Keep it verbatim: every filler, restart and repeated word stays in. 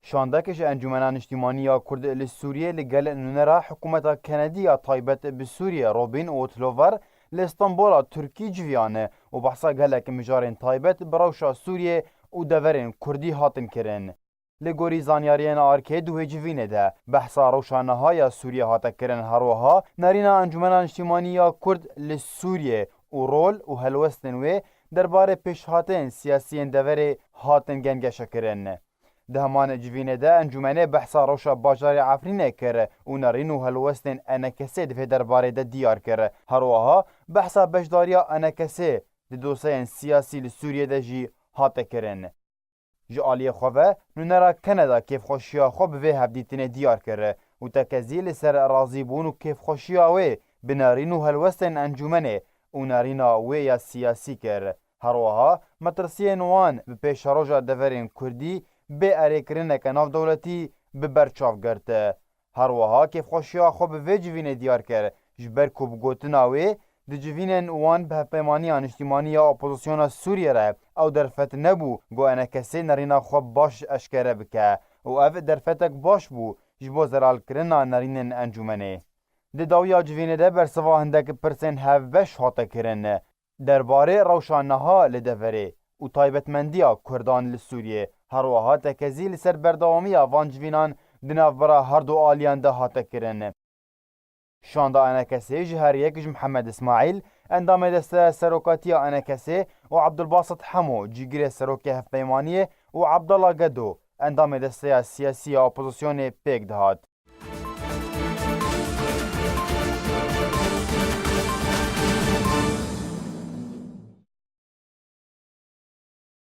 Şandek ji Encûmena Niştîmanî ya Kurd li Sûriyê li gel nûnera hikûmeta Kenedî ya taybet bi Sûriyê Robin Otlover li Stenbola Tirkî civiyane û behsa gelek mijarên taybet bi rewşa Sûriyê û deverên Kurdî hatin kirin. Li gorî zanyariyên arkê di wê civînê de behsa rewşa niha ya Sûriyê hate kirin, herwiha nerîna Encûmena Niştîmanî ya Kurd li Sûriyê û rol û helwestên wê derbarê pêşhateyên siyasiyên deverê hatin gengeşekirin. Di heman civînê de encûmenê behsa rewşa bajarê Efrînê kir û nerîn û helwestên E N K S'ê di vê derbarê de diyar kir. Herwiha behsa beşdariya E N K S'ê di dosyayên siyasî li Sûriyê de jî hate kirin. Ji aliyê xwe ve nûnera Keneda kêfxweşiya xwe bi vê hevdîtinê diyar kir û tekezî li ser razîbûn û kêfxweşiya wê bi nerîn û helwestên encûmenê û nerîna wê ya siyasî kir. Herwiha metirsiyên wan bi pêşeroja deverên Kurdî bê erêkirineke navdewletî bi ber çav girt. Herwiha kêfxweşiya xwe bi vê civînê diyar kir, ji ber ku bi gotina wê di civînên wan bi Hevpeymaniya Niştîmanî ya Opozisyona Sûriyê re ew derfet nebû ku E N K S nerîna xwe baş eşkere bike û ev derfetek baş bû ji bo zelalkirina nerînên encûmenê. Di dawiya civînê de bersiva hindek pirsên hevbeş hate kirin. Derbarê rewşa niha li deverê û taybetmendiya Kurdan li Sûriyê, herwiha tekezî li ser berdewamiya van civînan di navbera her du aliyan de hate kirin. Şanda E N K S'ê ji her yek ji Mihemed Îsmaîl, endamê Desteya Serokatiya E N K S'ê û Ebdulbasit Hemo, cîgirê Serokê Hevpeymaniyê û Abdallah Gedo, endamê Desteya Siyasî ya Opozisyonê pêk dihat.